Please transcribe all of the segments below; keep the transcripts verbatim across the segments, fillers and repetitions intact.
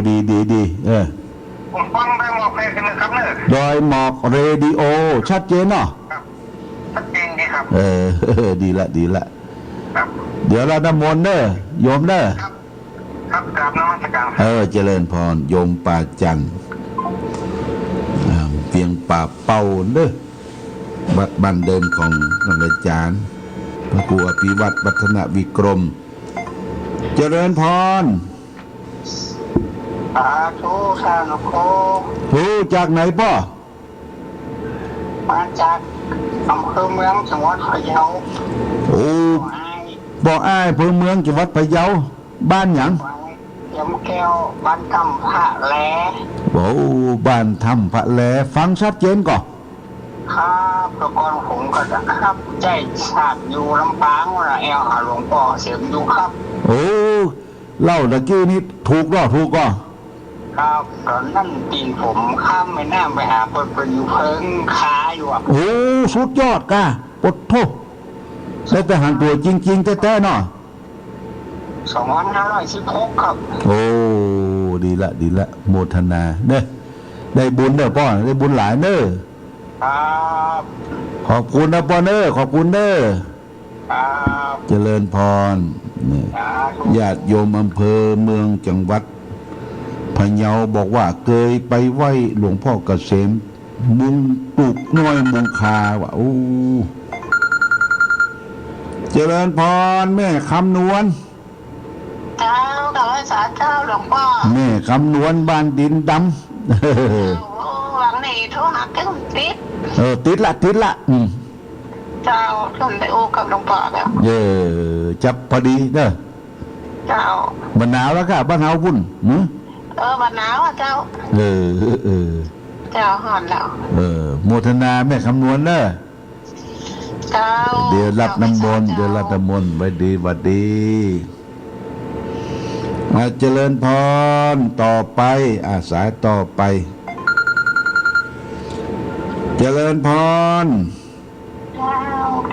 ดี ดี ดี เออ ผมฟังดอยหมอกเรดิโอนะครับเนอะ ดอยหมอกเรดิโอ ชัดเจนเนาะ ครับ ชัดเจนดีครับ เออ ดีละ ดีละ ครับ เดี๋ยวรดน้ำมนต์เน่อ โยมเน่อ ครับ ครับ กราบนมัสการ เออ เจริญพร โยมป่าจันทร์ อ่า เวียงป่าเป้าเน่อ วัดบ้านเดิมของท่านอาจารย์ พระครูอภิวัตรวัฒนวิกรม เจริญพร สาธุ ท่านหลวงพ่อ โอ้ จากไหนป้อ มาจากอำเภอเมือง จังหวัดพะเยา โอ้ ป้ออ้าย ป้ออ้าย อำเภอเมือง จังหวัดพะเยา บ้านหยัง เขียมแก้ว บ้านถ้ำพระแล โอ้ บ้านถ้ำพระแล ฟังชัดเจนก่อ ครับ แต่ก่อนผมก็จะครับ ใจ๊สาบอยู่ลำปางว่าแอวหาหลวงป้อเสมอยู่ครับ โอ้ เล่าตะกี้นี้ถูกเนาะ ถูกก่อ ครับ ต๋อนนั้นตี้ผมข้ามแม่น้ำไปหาเปิ้น เปิ้นอยู่เพิงคาอยู่อะ โอ้ สุดยอดก่ะ ปะโธ่ ได้ไปหันตั๋วจริงๆ แต๊ๆ เนาะ สองพันห้าร้อยสิบหก ครับ โอ้ ดีละ ดีละ โมทนาเน่อ ได้บุญเน่อป้อ ได้บุญหลายเน่อ ครับ ขอบคุณนะป้อเน่อ ขอบคุณเน่อ ครับ เจริญพร เนี่ย สาธุ ญาติโยมอำเภอเมืองจังหวัดพะเยาบอกว่าเกยไปไหว้หลวงป้อเกษม มุงตุกน้อยมุงคาว่ะ โอ้ เจริญพร แม่คำนวณ เจ้า กราบไหว้สาเจ้าหลวงป้อ แม่คำนวณบ้านดินดำ โอ้ หวังในโทรหาเพิ่นติด เออ ติดละ ติดละ อืม เจ้า เพิ่นได้อู้กับหลวงป้อแล้ว เออ จับพอดีเน่อ เจ้า บ่หนาวแล้วก่ะ บ้านเฮาปุ้น หึ เออ บ่หนาวอะเจ้า เออ เออ เออ เจ้า ฮ้อนแล้ว เออ โมทนาแม่คำนวณเน่อ เจ้า เดี๋ยวรดน้ำมนต์ เจ้า เดี๋ยวรดน้ำมนต์ หวัดดี หวัดดี อ่ะ เจริญพร ต่อไป อ่ะ สายต่อไป เจริญพร เจ้า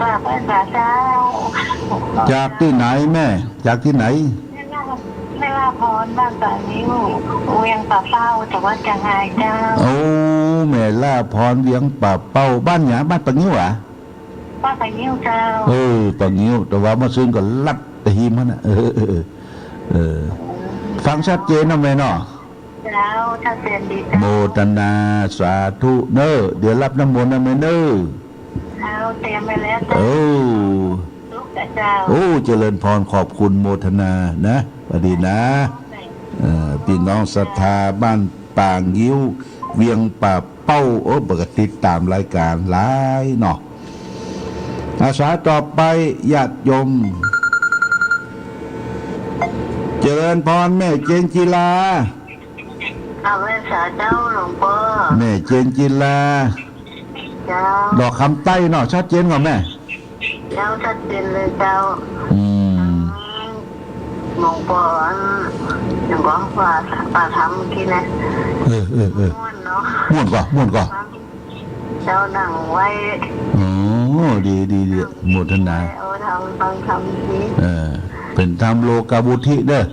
กราบไหว้สาเจ้า จากตี้ไหนแม่ จากตี้ไหน แม่ลา แม่ลาพร บ้านป่างิ้ว เวียงป่าเป้า จังหวัดเจียงรายเจ้า โอ้ แม่ลาพร เวียงป่าเป้า บ้านหยัง บ้านป่างิ้วอะ บ้านป่างิ้วเจ้า เออ ป่างิ้ว แต่ว่าเมื่อซืนก็ลัดตะหิมหั้นน่ะ เออ เออ เออ ฟังชัดเจนเนาะแม่เนาะ เจ้า ชัดเจนดีเจ้า โมทนา สาธุเน่อ เดี๋ยวรดน้ำมนต์นะแม่เน่อ เจ้า เตรียมไว้แล้วเจ้า เออ ลูกเจ้า โอ้ เจริญพร ขอบคุณโมทนานะ หวัดดีนะ เออ พี่น้องศรัทธาบ้านป่างิ้ว เวียงป่าเป้า โอ้ เปิ้นก็ติดต๋ามรายก๋านหลายเนาะ อ่ะ สายต่อไป ญาติโยม เจริญพร แม่เจนจิลา กราบไหว้สาเจ้าหลวงป้อ แม่เจนจิลา เจ้า ดอกคำใต้เนาะ ชัดเจนก่อแม่ เจ้า ชัดเจนเลยเจ้า อืม หลวงป้อ อัน หลวงป้อว่า ปาธรรมเมื่อกี้นะ เออ เออ เออ ม่วนเนาะ ม่วนก่อ ม่วนก่อ เจ้านั่งไหว้ อ๋อ ดี ดี ดี โมทนา เออ ธรรม ฟังธรรมดี เออ เป๋นธรรมโลกาวิมุตติเน่อ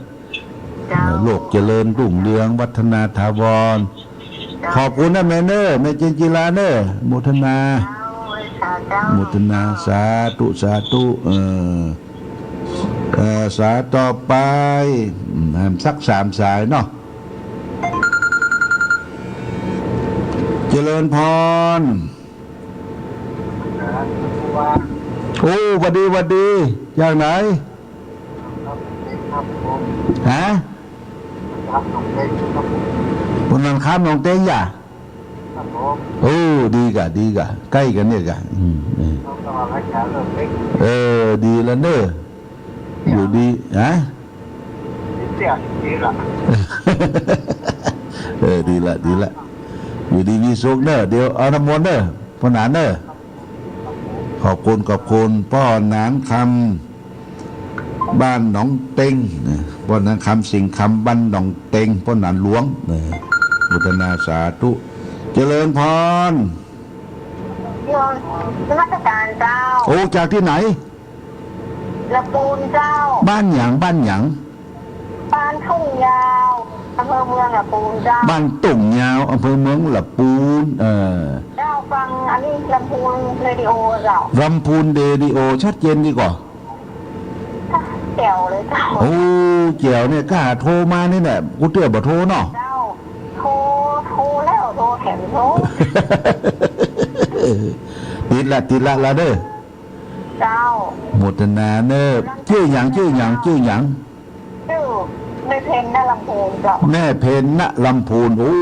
เจ้า โลกเจริญรุ่งเรือง วัฒนาถาวร เจ้า ขอบคุณนะแม่เน่อ แม่เจนจิลาเน่อ โมทนา เจ้า ไหว้สาเจ้า โมทนา สาธุ สาธุ เออ เออ สายต่อไป อืม สักสามสายเนาะ เจริญพร โอ้ หวัดดี หวัดดี จากไหน ฮะ บ้านหนองเต็ง ครับผม บ้านหนองเต็งอย่า ครับผม โอ้ ดีก่ะ ดีก่ะ ใก้กั๋นเนี่ยก่ะ อืม เออ เออ ดีละเน่อ อยู่ดี ฮะ เออ ดีละ ดีละ อยู่ดีมีสุขเน่อ เดี๋ยวเอาน้ำมนต์เน่อ ป้อหนานเน่อ ขอบคุณ ขอบคุณ ป้อหนานคำ บ้านหนองเต็ง นะ ป้อหนานคำ สิงห์คำ บ้านหนองเต็ง ป้อหนานหลวง นะ โมทนาสาธุ เจริญพร โยมนมัสการเจ้า โอ้ จากตี้ไหน ละปูนเจ้า บ้านหยัง บ้านหยัง บ้านทุ่งยาว อำเภอเมืองละปูนเจ้า บ้านตุ่งยาว อำเภอเมืองละปูน เออ เจ้า ฟังอันนี้ลำพูนเรดิโอเจ้า ลำพูนเรดิโอ ชัดเจนดีก่อ แจ๋วเลยเจ้า โอ้ แจ๋วเนี่ย ก้าโทรมานี่แหละ กูเตื้อบ่โทรเนาะ เจ้า โทร โทรแล้ว โทรแถมโทร ติดละ ติดละละเด้อ เจ้า โมทนาเน้อ จื้อหยัง จื้อหยัง จื้อหยัง จื้อแม่เพ็ญ ณ ลำพูนเจ้า แม่เพ็ญ ณ ลำพูน โอ้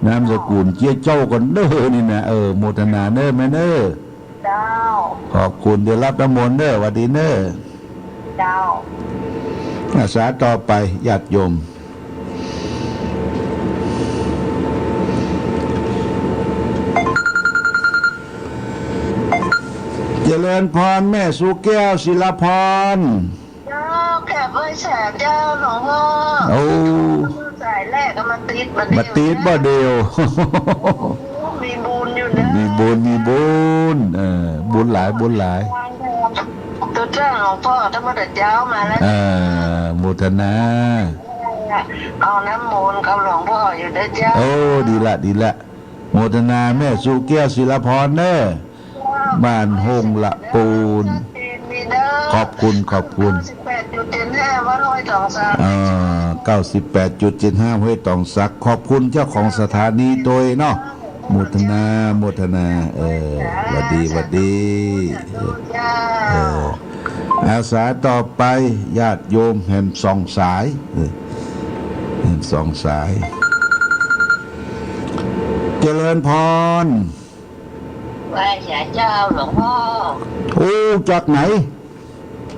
นามสกุลเจี๊ยเจ้าก่อนเน้อนี่นะ เออ โมทนาเน้อแม่เน้อ เจ้า ขอบคุณ เดี๋ยวรับน้ำมนต์เน้อ หวัดดีเน้อ เจ้า อาสาต่อไป ญาติโยม เจริญพร แม่สุแก้ว ศิลาพร เจ้า แขกไหว้สาเจ้าหลวงพ่อ โอ้ สายแรกก็มาติด มาติดบ่เดียว มีบุญอยู่นะ มีบุญ มีบุญ เออ บุญหลาย บุญหลาย ตุ๊เจ้าหลวงพ่อ ถ้าเมื่อแต่เจ้ามาแล้ว เออ โมทนา เอาน้ำมนต์กับหลวงพ่ออยู่เด้อเจ้า โอ้ ดีละ ดีละ โมทนาแม่สุแก้ว ศิลาพรเน้อ บ้านห้งละปูน ขอบคุณ ขอบคุณ เก้าสิบแปดจุดเจ็ดห้า วัดห้วยตองสัก อ่า เก้าสิบแปดจุดเจ็ดห้า ห้วยตองสัก ขอบคุณเจ้าของสถานีโดยเนาะ โมทนา โมทนา เออ หวัดดี หวัดดี เจ้า เออ อาสาต่อไป ญาติโยมแหมสองสาย เออ แหมสองสาย เจริญพร ไหว้สาเจ้าหลวงพ่อ โอ้ จากไหน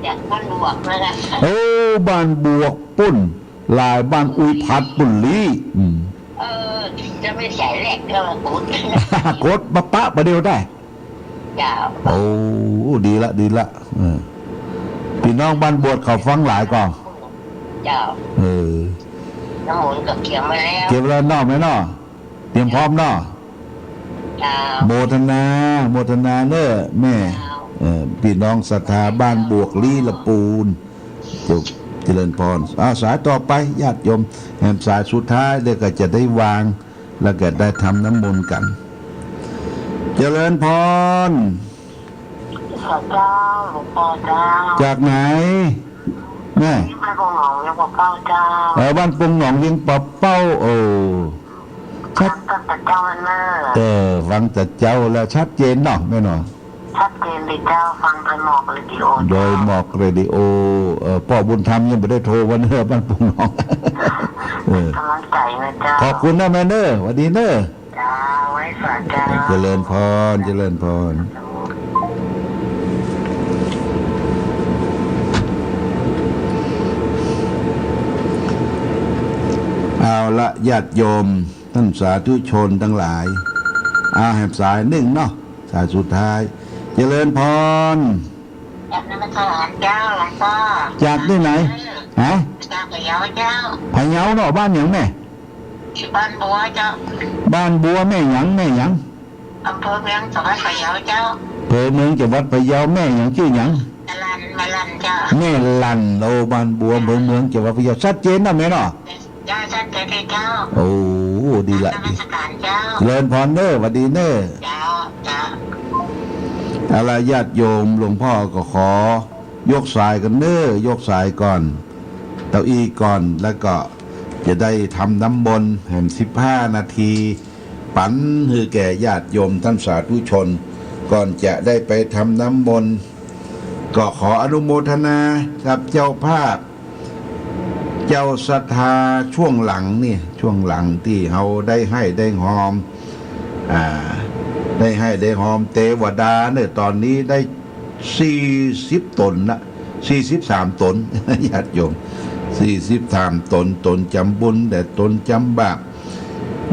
จากบ้านบวกมาแล้ว โอ้ บ้านบวกปู้น หลายบ้านอุยผัดปู้นลี้ อืม เออ จะไม่ใส่แรกก็กด กดมาปะประเดี๋ยวได้ เจ้า โอ้ ดีละ ดีละ เออ พี่น้องบ้านบวกเขาฟังหลายก่อ เจ้า เออ น้ำมนต์ก็เตรียมไว้แล้ว เตรียมแล้วเนาะแม่เนาะ เตรียมพร้อมเนาะ เจ้า โมทนา โมทนาเน้อแม่ เจ้า เอ่อ พี่น้องศรัทธาบ้านบวกลี้ละปูน เจ้า เจริญพร อ่า สายต่อไป ญาติโยม แหมสายสุดท้าย แล้วก็จะได้วาง แล้วก็ได้ทำน้ำมนต์กัน เจริญพร ขอเจ้า หลวงพ่อเจ้า จากไหน แม่ นี่บ้านปงหนองเวียงปะเป้าเจ้า เออ บ้านปงหนองเวียงปะเป้า เออ ชัด ฟังแต่เจ้าเน้อ เออ ฟังแต่เจ้าแล้วชัดเจนเนาะแม่เนาะ ชัดเจนเลยเจ้า ฟังโดยหมอกเรดิโอเจ้า โดยหมอกเรดิโอ เออ ป้อบุญธรรมยังบ่ได้โทรมาเน้อ บ้านปงหนอง เออ กำลังใจนะเจ้า ขอบคุณนะแม่เน้อ หวัดดีเน้อ เจ้า ไหว้สาเจ้า เจริญพร เจริญพร เอาละ ญาติโยม ท่านสาธุชนทั้งหลาย เอาแหมสายหนึ่งเนาะ สายสุดท้าย เจริญพร กราบนมัสการเจ้าหลวงพ่อ จากที่ไหน ฮะ จากพะเยาเจ้า พะเยาเนาะ บ้านหยังแม่ บ้านบัวเจ้า บ้านบัว แม่หยัง แม่หยัง อำเภอเมืองจังหวัดพะเยาเจ้า อำเภอเมืองจังหวัดพะเยา แม่หยัง จื้อหยัง แม่ลัน แม่ลันเจ้า แม่ลัน โอ้ บ้านบัว อำเภอเมืองจังหวัดพะเยา ชัดเจนเนาะแม่เนาะ เจ้า ชัดเจนเลยเจ้า โอ้ ดีละ กราบนมัสการเจ้า เจริญพรเน้อ หวัดดีเน้อ เจ้า เจ้า เอาละญาติโยม หลวงพ่อก็ขอยกสายก่อนเน้อ ยกสายก่อน เต้าอี้ก่อน แล้วก็จะได้ทำน้ำมนต์แหมสิบห้านาที ปั๋นหื้อแก่ญาติโยมท่านสาธุชน ก่อนจะได้ไปทำน้ำมนต์ ก็ขออนุโมทนากับเจ้าภาพ เจ้าศรัทธาช่วงหลังเนี่ย ช่วงหลังตี้เฮาได้ไฮ่ได้ฮอม อ่า ได้ไฮ่ได้ฮอมเตวดาเนี่ย ต๋อนนี้ได้สี่สิบต๋นละ สี่สิบสามต๋น ญาติโยม สี่สิบสามต๋น ต๋นจำบุญและต๋นจำบาป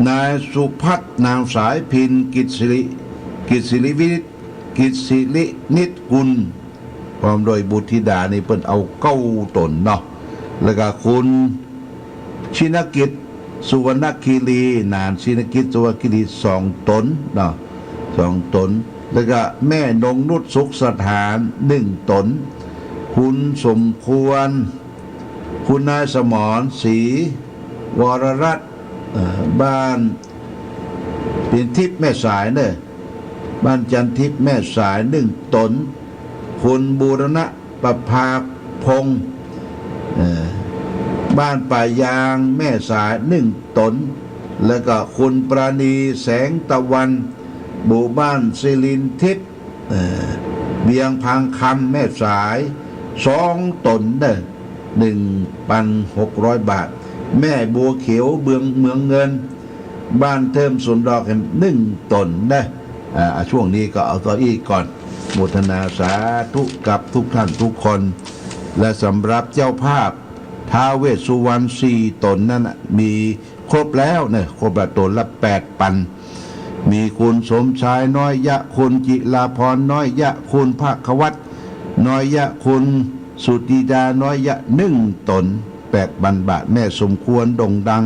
นายสุพัฒน์ นางสายพิณ กิจสิริ กิจสิริวิทย์ กิจสิรินิตกุล พร้อมด้วยบุตรธิดานี่เปิ้นเอาเก้าต๋นเนาะ แล้วก็คุณชินกิจ สุวรรณคีรี หนานชินกิจ สุวรรณคีรี สองต๋นเนาะ สองต๋น แล้วก็แม่นงนุช สุขสถาน หนึ่งต๋น คุณสมควร คุณนายสมรศรี วรรัตน์ เอ่อ บ้าน เป๋นทิพย์แม่สายเน่อ บ้านจันทิพย์แม่สาย นึ่งต๋น คุณบูรณะ ประภาพงษ์ เอ่อ บ้านป่ายางแม่สาย นึ่งต๋น แล้วก็คุณปราณีแสงตะวัน หมู่บ้านสิรินทิพย์ เอ่อ เวียงพังคำแม่สาย สองต๋นเน่อ นึ่งปันหกร้อยบาท แม่บัวเขียวเมือง เมืองเงิน บ้านเทิมสวนดอกแหม นึ่งต๋นเน่อ อ่า ช่วงนี้ก็เอาเต้าอี้ก่อน โมทนาสาธุกับทุกท่านทุกคน และสำหรับเจ้าภาพท้าวเวสสุวรรณสี่ต๋นนั้นน่ะ มีครบแล้วเน่อ ครบละต๋นละแปดปัน มีคุณสมชายน้อยยะ คุณจิราพรน้อยยะ คุณภาควัตรน้อยยะ คุณสุจิตาน้อยยะ นึ่งต๋น แปดปันบาท แม่สมควรโด่งดัง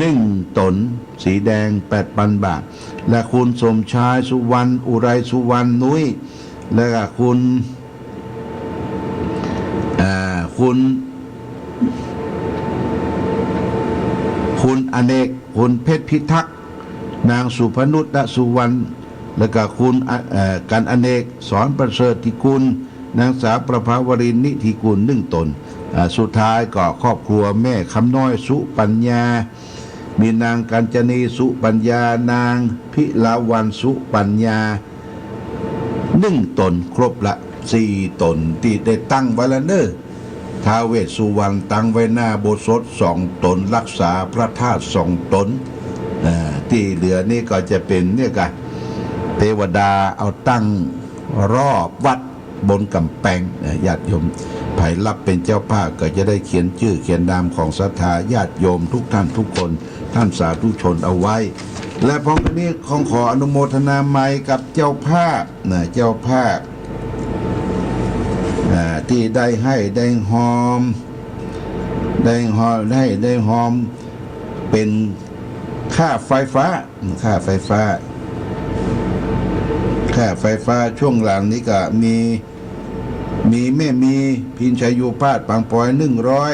นึ่งต๋น สีแดง แปดปันบาท และคุณสมชายสุวรรณ อุไรสุวรรณนุ้ย และก็คุณ อ่า คุณ คุณอเนก คุณเพชรพิทักษ์ นางสุพนุช สุวรรณ และก็คุณ อ่า เอ่อ กันอเนก สอนประเสริฐทิกุล นางสาวประภาวรินทร์ นิธิกุล นึ่งต๋น อ่า สุดท้ายก็ครอบครัวแม่คำน้อย สุปัญญา มีนางกัญจนี สุปัญญา นางพิลาวัลย์ สุปัญญา นึ่งต๋น ครบละสี่ต๋น ตี้ได้ตั้งไว้แล้วเน่อ ท้าวเวสสุวรรณตั้งไว้หน้าอุโบสถสองต๋น รักษาพระธาตุสองต๋น เอ่อ ตี้เหลือนี่ก็จะเป๋นเนี่ยกะ เตวดาเอาตั้งรอบวัดบนก๋ำแปง เอ่อ ญาติโยม ใผฮับเป๋นเจ้าภาพก็จะได้เขียนจื้อเขียนนามของศรัทธาญาติโยมทุกท่านทุกคน ท่านสาธุชนเอาไว้ และพร้อมกันนี้ของขออนุโมทนาใหม่กับเจ้าภาพนะ เจ้าภาพ อ่า ตี้ได้ไฮ่ได้ฮอม ได้ฮอม ได้ ได้ฮอม เป๋นค่าไฟฟ้า ค่าไฟฟ้า ค่าไฟฟ้าช่วงหลังนี้ก็มี มีแม่มี พิญญาโยภาส ปางปอย นึ่งร้อย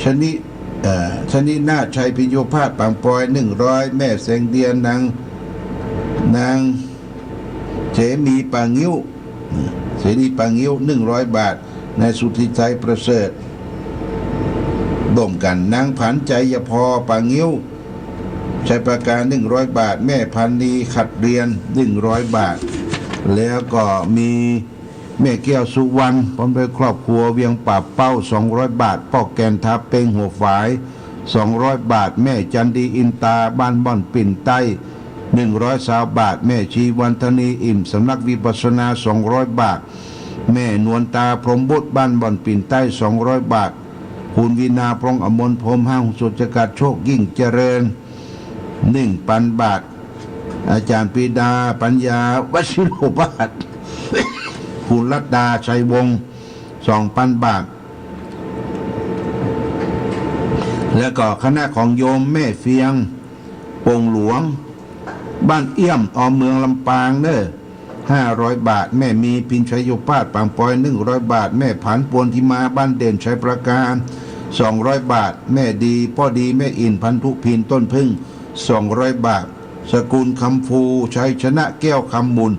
ชนิ เอ่อ ชนินาถชัย พิญญาโยภาส ปางปอย นึ่งร้อย แม่แสงเดือน นาง นางเสนีป่างิ้ว เสนีป่างิ้ว นึ่งร้อยบาท นายสุทธิชัยประเสริฐ ร่วมกัน นางผัน ชัยพร ป่างิ้ว ชัยปราการ นึ่งร้อยบาท แม่พันนี ขัดเรียน นึ่งร้อยบาท แล้วก็มี แม่แก้วสุวรรณ พร้อมด้วยครอบครัว เวียงป่าเป้า สองร้อยบาท ป้อแก่น ท่าเป๋ง หัวฝาย สองร้อยบาท แม่จันดี อินตา บ้านบ่อนปิ่นใต้ นึ่งร้อยซาวบาท แม่ชีวันธนี อิ่ม สำนักวิปัสสนา สองร้อยบาท แม่นวลตา พรหมบุตร บ้านบ่อนปิ่นใต้ สองร้อยบาท คุณวีณา พรองอมรพรหม ห้างสุจกัด โชคยิ่งเจริญ นึ่งปันบาท อาจารย์ปรีดา ปัญญา วชิโรภาส คุณรัตดา ชัยวงศ์ สองปันบาท แล้วก็คณะของโยมแม่เฟียง ปงหลวง บ้านเอี้ยม อำเภอเมือง ลำปางเน่อ ห้าร้อยบาท แม่มี พิญญาโยภาส ปางปอย นึ่งร้อยบาท แม่ผัน ปวนทิมา บ้านเด่น ชัยปราการ สองร้อยบาท แม่ดี ป้อดี แม่อิ่น พันธุพิน ต้นผึ้ง สองร้อยบาท สกุลคำภู ชัยชนะ แก้วคำมูล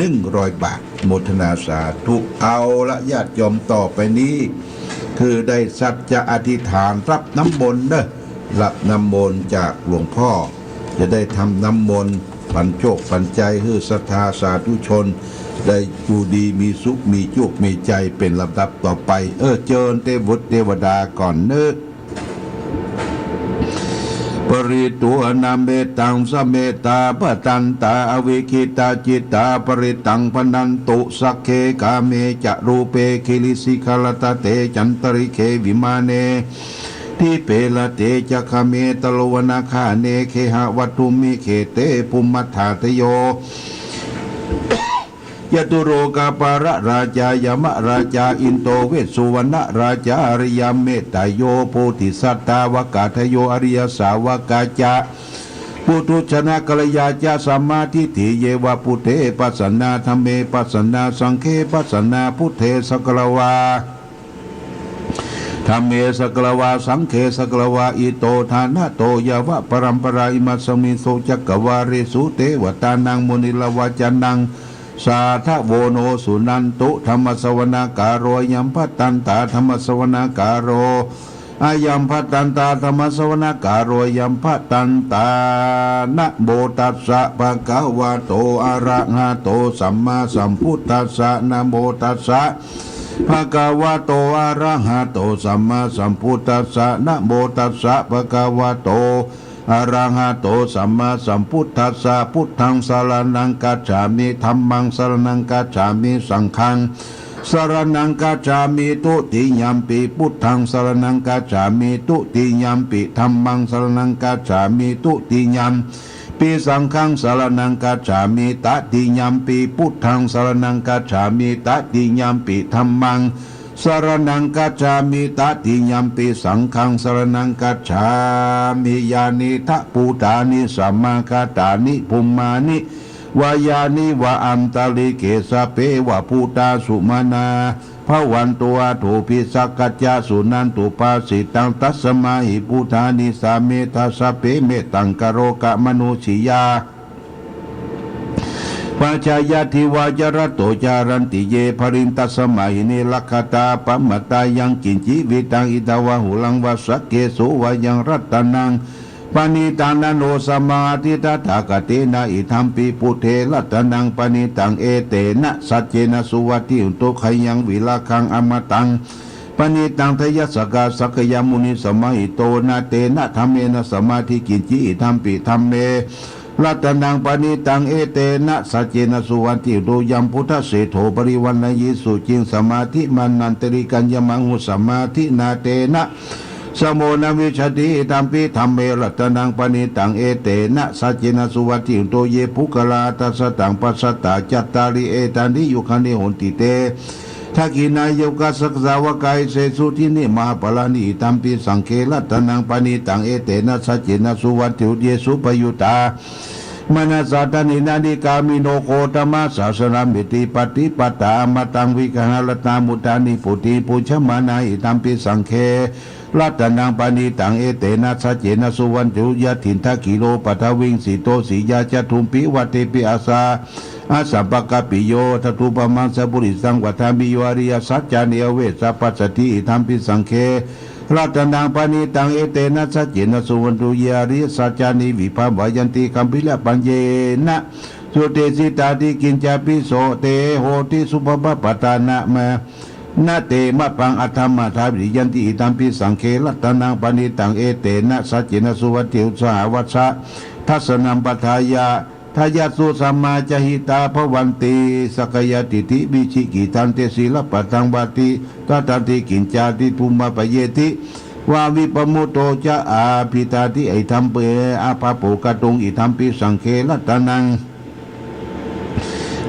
นึ่งร้อยบาท โมทนาสาธุ เอาละญาติโยม ต่อไปนี้ คือได้สัจจะอธิษฐานรับน้ำมนต์เน่อ รับน้ำมนต์จากหลวงพ่อ จะได้ทำน้ำมนต์ปันโชคปันชัยหื้อศรัทธาสาธุชน ได้อยู่ดีมีสุข มีจุกมีใจ เป๋นลำดับต่อไป เออ เจิญเตวดาเตวดาก่อนเน่อ ปริตวานะเมตัง สะเมตตา ภะทันตา อวิคขิตาจิตตา ปริตตัง ภะนันตุ สักเข กาเม จะ รูปเป กิริสิขะรัตตะเต จันตะริเข วิมาเน ทีปเป ละเต จะ คะเม ตะโลวนาคาเน เขหะวัตถุมิ เขเต ภุมมัฏฐาตะโย จตุโลกาปาลราชา ยมราชา อินโด เวสสุวรรณราชา อริยเมตตาโย โพธิสัตตาวกาทะโย อริยสาวกาจะ ปุถุชนกัลยาจะ สัมมาทิฏฐิเยวะ พุทเท ปัสสนา ธัมเม ปัสสนา สังเฆ ปัสสนา พุทเท สักกะละวา Dhamme sakkatvā saṅghe sakkatvā ito ṭhānato yāva paramparā imasmiṃ su cakkavāḷesu devatānaṃ munirāvacanaṃ sādhavo no suṇantu. Dhammassavanakālo ayambhadantā, dhammassavanakālo ayambhadantā, dhammassavanakālo ayambhadantā. Namo tassa bhagavato arahato sammāsambuddhassa. Namo tassa bhagavato arahato sammāsambuddhassa. Namo tassa bhagavato arahato sammāsambuddhassa. Buddhaṃ saraṇaṃ gacchāmi. Dhammaṃ saraṇaṃ gacchāmi. Saṅghaṃ saraṇaṃ gacchāmi. Dutiyampi buddhaṃ saraṇaṃ gacchāmi. Dutiyampi dhammaṃ saraṇaṃ gacchāmi. Dutiyampi saṅghaṃ saraṇaṃ gacchāmi. Tatiyampi buddhaṃ saraṇaṃ gacchāmi. Tatiyampi dhammaṃ saraṇaṃ gacchāmi. Tatiyampi saṅghaṃ saraṇaṃ gacchāmi. Yānīdha bhūtāni samāgatāni bhummāni vā yāni va antalikkhe sabbeva bhūtā sumanā bhavantu athopi sakkacca suṇantu bhāsitaṃ. Tasmā hi buddhāni sametaṃ sabbe mettaṃ karotha mānusiyā pajāya divā ca ratto ca haranti ye baliṃ. Tasmā hi ne rakkhatha appamattā yaṃ kiñci vittaṃ idha vā huraṃ vā saggesu vā yaṃ ratanaṃ paṇītaṃ na no samaṃ atthi tathāgatena idampi buddhe ratanaṃ paṇītaṃ etena saccena suvatthi hotu. Khayaṃ virāgaṃ amataṃ paṇītaṃ tayasakā sakyamunī samāhito na tena dhammena samatthi kiñci idampi dhamme ratanaṃ paṇītaṃ etena saccena suvatthi hotu. Yambuddhaseṭṭho parivaṇṇayī suciṃ samādhimānantarikaññamāhu samādhinā tena samo na vijjati idampi dhamme ratanaṃ paṇītaṃ etena saccena suvatthi hotu. Ye puggalā aṭṭhasataṃ pasatthā cattāri etāni yugāni honti te dakkhiṇā ye aṭṭhāgacchasāvakā esesu dinnī mahapphalāni idampi saṅghe ratanaṃ paṇītaṃ etena saccena suvatthi hotu. Ye suppayuttā manasā daḷhena nikkāmino gotamasāsanameti pattipattā amataṃ vigayha laddhā mudhā nibbutiṃ bhuñjamānā idampi saṅghe ratanaṃ paṇītaṃ etena saccena suvatthi hotu. Yathindakhīlo paṭhaviṃ sito siyā catubbhi vātebhi asā asampakampiyo tathūpamaṃ sappurisaṃ vadāmi yo ariyasaccāni avecca passati idampi saṅghe ratanaṃ paṇītaṃ etena saccena suvatthi hotu. Ye ariyasaccāni vibhāvayanti gambhīrapaññena sudesitāni kiñcāpi so te hoti suppamattā na ma na te mappaṃ aṭṭhamādā vediyanti idampi saṅghe ratanaṃ paṇītaṃ etena saccena suvatthi hotu. Sahāvassa dassanaṃ paṭṭhāya dāyasū sammā ca hitā bhavanti sakkāyadiṭṭhi vicikicchanteti sīlabbataṃ vādi tadanti kiñcāpi tumappayeeti vā vippamutto ca abhiṭhāti idampi abhabbo katuṃ idampi saṅghe ratanaṃ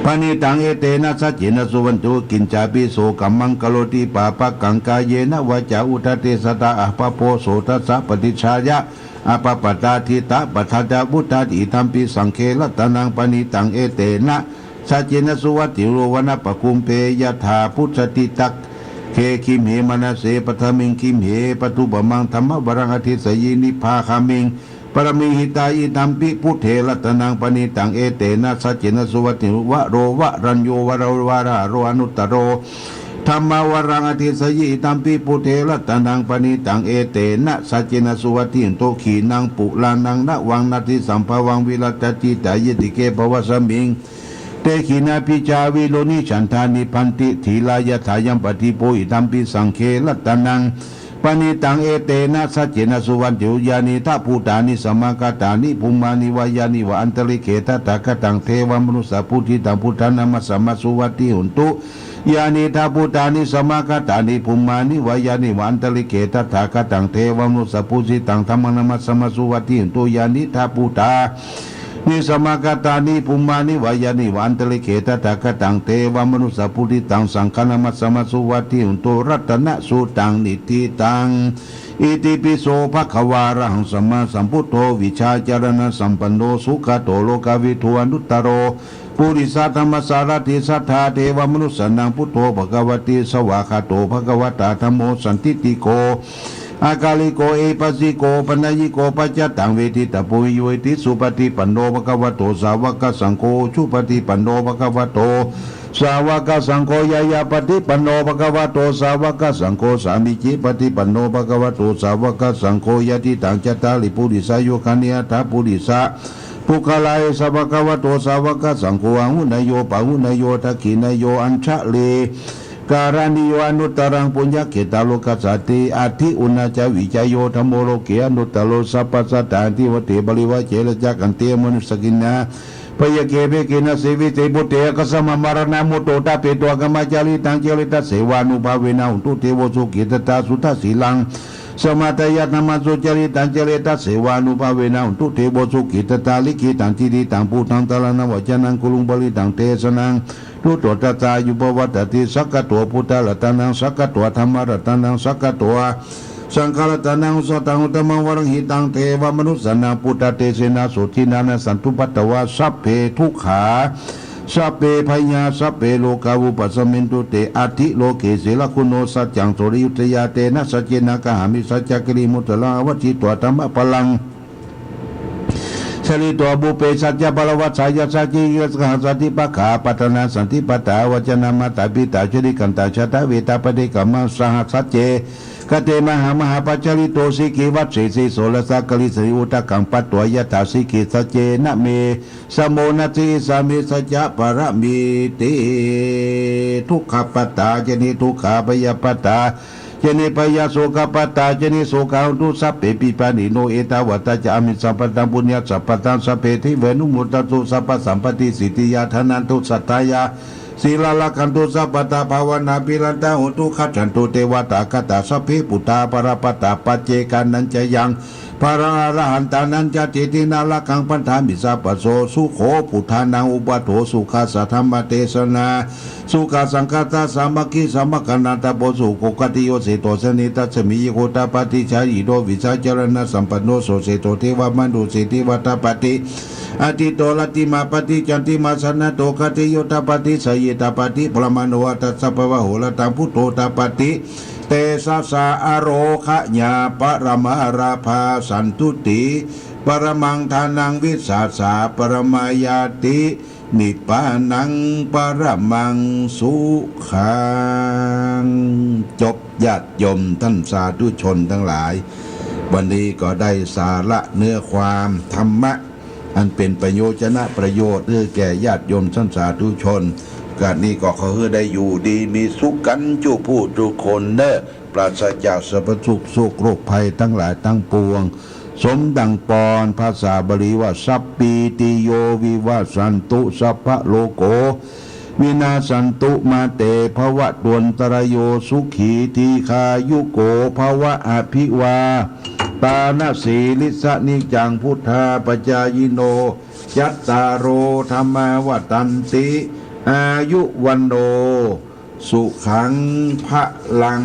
paṇītaṃ etena saccena suvatthi hotu. Kiñcāpi so kammaṃ karoti pāpakaṃ kāyena vācāya uda tejasā abhabbo so tassa paṭicchāya abhabbatā diṭṭhapadassa vuṭṭhāti idampi saṅghe ratanaṃ paṇītaṃ etena saccena suvatthi hotu. Vanappagumbe yathā pucchati tagghe gimhe manase paṭhaviṃ gimhe tathūpamaṃ dhammavaraṃ adesayī nibbāgamiṃ paṭhaviṃ hitā idampi buddhe ratanaṃ paṇītaṃ etena saccena suvatthi hotu. Varo varaññū varāharo anuttaro dhammavaraṃ adesayī idampi buddhe ratanaṃ paṇītaṃ etena saccena suvatthi hotu. Khīṇaṃ purāṇaṃ navaṃ natthi sambhavaṃ virattacittāyatike bhavasmiṃ te khīṇabījā avirūḷhichandā nibbanti dhīrā yathāyampadīpo idampi saṅghe ratanaṃ paṇītaṃ etena saccena suvatthi hotu. Yānīdha bhūtāni samāgatāni bhummāni vā yāni va antalikkhe tathāgataṃ devamanussapūjitaṃ buddhaṃ namassāma suvatthi hotu. Yānīdha bhūtāni samāgatāni bhummāni vā yāni va antalikkhe tathāgataṃ devamanussapūjitaṃ dhammaṃ namassāma suvatthi hotu. Yānīdha bhūtā ni samāgatāni bhummāni vā yāni va antalikkhe tathāgataṃ devamanussapūjitaṃ saṅghaṃ namassāma suvatthi hotu. Ratanasuttaṃ niṭṭhitaṃ Itipi so bhagavā arahaṃ sammāsambuddho vijjācaraṇasampanno sugato lokavidū anuttaro purisadammasārathi satthā devamanussānaṃ buddho bhagavāti. Svākkhāto bhagavatā dhammo sandiṭṭhiko akāliko ehipassiko opanayiko paccattaṃ veditabbo viññūhīti. Supaṭipanno bhagavato sāvakasaṅgho, ujupaṭipanno bhagavato sāvakasaṅgho, ñāyapaṭipanno bhagavato sāvakasaṅgho, sāmīcipaṭipanno bhagavato sāvakasaṅgho, yadidaṃ cattāri purisayugāni aṭṭha purisapuggalā, esa bhagavato sāvakasaṅgho, āhuneyyo pāhuneyyo dakkhiṇeyyo añjalikaraṇīyo anuttaraṃ puññakkhettaṃ lokassāti. Atthi uṇhassa vijayo dhammo loke anuttaro sabbasattānaṃ adhipatehi parivaajjena ca khantīmanussakaṃ bhayagge bhayagge nāseti vise bhūte ākassāma maraṇā mutto ṭhapetvā kammaṃ acchiretaṃ acchiretasseva ānubhāvena hotu devo sukhī sadā suddhasīlaṃ samādāya dhammaṃ sucaritaṃ acchiretasseva ānubhāvena hotu devo sukhī sadā. Likkhitaṃ cintitaṃ pūṭaṃ dhāraṇaṃ vācanaṃ guruṃ parittaṃ desanaṃ tuto tassa āyu pavaḍḍhatim. Sakkatvā buddharatanaṃ sakkatvā dhammaratanaṃ sakkatvā saṅgharatanaṃ osathaṃ uttamaṃ varaṃ hitaṃ devamanussānaṃ buddhatejena sotthinā nassantupaddavā sabbe dukkhā sabbe bhayā sabbe rogā vūpasamentu te. Atthi loke sīlaguṇo saccaṃ soḷhi yuttiya tena saccena kāhāmi saccagiriṃ uttaraṃ āvajjitvā dhammappalaṃ charitvā pubbe saccavajjassa sacchikicchitasaṅghaṃ santi pakkhā apattanā santi pattā avacca mātā pitā ca nikkhantā jātaveda paṭikkama saha sacce kate mahā mahāpajjalito sikhī vajjesi soḷasa karīsati udakaṃ patvā yathā sikhī saccena me samo natthi issāmi saccapāramīti. Dukkhappattā ca niddukkhā bhayappattā ca nibbhayā sokappattā ca nissokā hontu sabbepi pāṇino. Ettāvatā ca amhehi sambhataṃ puññasampadaṃ sabbe devānumodantu sabbasampattisiddhiyā. Rakkhantu saddhāya sīlaṃ rakkhantu sabbadā bhāvanābhiratā hontu gacchantu devatāgatā. Sabbe buddhā balappattā paccekānañca yaṃ balaṃ arahantānañca diṭṭhinā rakkhaṃ bandhāmi sabbaso. Sukho buddhānaṃ uppādo sukhā saddhammadesanā sukhā saṅghassa sāmaggī samaggānaṃ tapo sukho. Khattiyo seṭṭho janetasmiṃ ye gotapati jahito vijjācaraṇasampanno so seṭṭho devamanusseshitvā tappati atīto rattimāpatti candimā sannaddho khattiyo tappati jayitappati brāhmaṇo atha sabbamahorattaṃ buddho tappati tejasā. Ārogyaparamā lābhā santuṭṭhī paramaṃ dhanaṃ vissāsaparamā ñāti nibbānaṃ paramaṃ sukhaṃ. จบ ญาติโยมท่านสาธุชนทั้งหลาย วันนี้ก็ได้สาระเนื้อความธรรมะ อันเป็นประโยชนะประโยชน์ให้แก่ญาติโยมท่านสาธุชน กาสนี้ก็ขอหื้อได้อยู่ดีมีสุขกันจุผู้จุคนเน่อ ปราศจากสรรพทุกข์โศกโรคภัยทั้งหลายทั้งปวง สมดังปอนภาษาบาลีว่า Sappītiyo vivajjantu sabbarogo vinassantu mā te bhavatvantarāyo sukhī dīghāyuko bhava. Abhivādanasīlissa niccaṃ vuḍḍhāpacāyino cattāro dhammā vaḍḍhanti āyu vaṇṇo sukhaṃ balaṃ.